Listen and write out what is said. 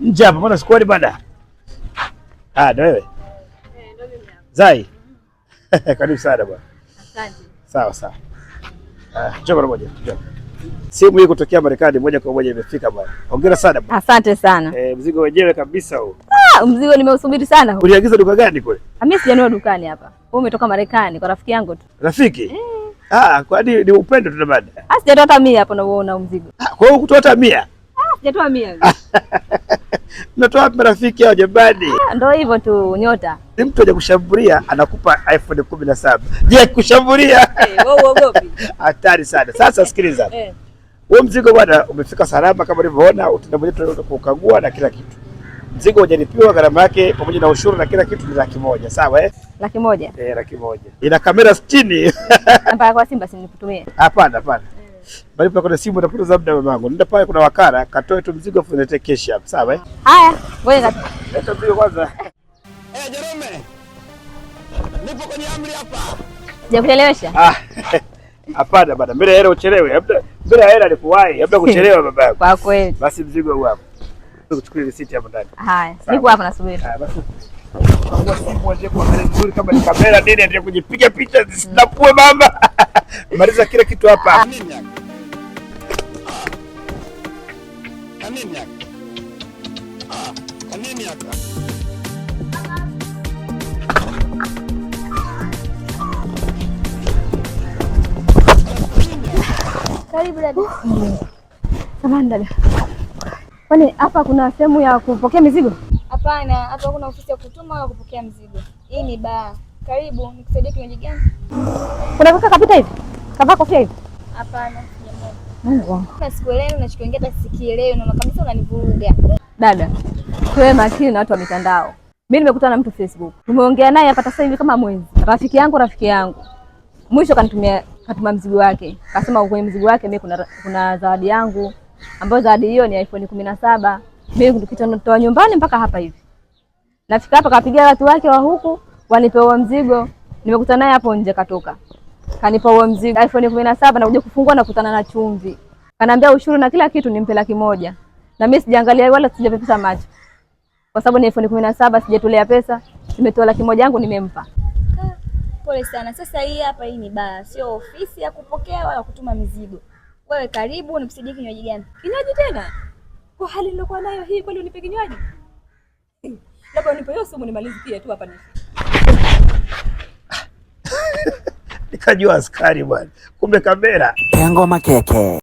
Nje hapa mbona sikuoni bwana? Ah, ndio wewe. Eh, ndio mimi hapa. Zai. Karibu sana bwana. Asante. Sawa sawa. Ah, njoo mara moja, njoo. Simu hii kutokea Marekani moja kwa moja imefika bwana. Hongera sana bwana. Asante sana. Eh, mzigo wenyewe kabisa huu. Ah, mzigo nimeusubiri sana huu. Uliagiza duka gani kule? Mimi sijanunua dukani hapa. Wewe umetoka Marekani kwa rafiki yangu tu. Rafiki? Ah, kwani ni upendo tu bwana. Ah, sijatoa hata mia hapo na uona mzigo. Ah, kwa hiyo hukutoa hata 100? Ah, sijatoa 100. Mnatoa wapi marafiki hao jamani? Ah, ndio hivyo tu nyota. Ni mtu aje kushambulia anakupa iPhone 17. Je, kushambulia? Eh, wewe uogopi? Hatari sana. Sasa sikiliza. Eh. Huo mzigo bwana umefika salama kama ulivyoona, utaenda mwenyewe kukagua na kila kitu. Mzigo hujalipiwa, gharama yake pamoja na ushuru na kila kitu ni 100,000, sawa eh? 100,000. Eh, 100,000. Ina kamera 60. Namba kwa Simba si nikutumie. Hapana, hapana. Bali pale kuna simu utapoteza muda mamangu. Nenda pale kuna wakala, katoe tu mzigo afu niletee cash hapa, sawa eh? Haya, ngoja Leta mzigo kwanza. Eh, Jerome. Nipo kwenye amri hapa. Sijakuchelewesha. Ah. Hapana bana, mbele ya hela uchelewe. Labda mbele ya hela nikuwahi, labda kuchelewa babangu. Kwa kweli. Basi mzigo huu hapa. Kuchukua receipt hapo ndani. Haya, niko hapa nasubiri. Haya basi. Kagua simu waje kuangalia vizuri kama ni kamera nini, endelee kujipiga picha zisinapue mama. Maliza kila kitu hapa. Nini hapa? Ah. Nini hapa? Ah, nini hapa? Karibu dada. Samahani dada. Kwani hapa kuna sehemu ya kupokea mizigo? Hapana, hapa kuna ofisi ya kutuma wala kupokea mzigo. Hii ni baa. Karibu, nikusaidie kinywaji gani? Kuna kaka kapita hivi? Kavaa kofia hivi? Hapana, sijamuona. Mungu wangu. Na sikuelewi unachokiongea hata sikielewi, naona kabisa unanivuruga. Dada, tuwe makini na watu wa mitandao. Mimi nimekutana na mtu Facebook. Tumeongea naye hapa sasa hivi kama mwezi. Rafiki yangu, rafiki yangu. Mwisho kanitumia katuma mzigo wake. Kasema kwenye mzigo wake mimi kuna zawadi yangu ambayo zawadi hiyo ni iPhone 17. Mimi nikitoa nyumbani mpaka hapa hivi. Nafika hapa kapigia watu wake wa huku wanipe huo mzigo. Nimekutana naye hapo nje katoka. Kanipa huo mzigo iPhone 17 na kuja kufungua na kukutana na chumvi. Kaniambia ushuru na kila kitu nimpe 100,000. Na mimi sijaangalia wala sijapepesa macho. Kwa sababu ni iPhone 17 sijatolea pesa, nimetoa 100,000 yangu nimempa. Pole sana. Sasa hii hapa hii ni baa, sio ofisi ya kupokea wala kutuma mizigo. Wewe karibu, nikusaidie kinywaji gani? Kinywaji tena? Kwa hali nilokuwa nayo hii kweli unipe kinywaji? Labda unipe hiyo sumu nimalizikie tu hapa nifi. Nikajua askari bwana. Kumbe kamera. Pengo Makeke.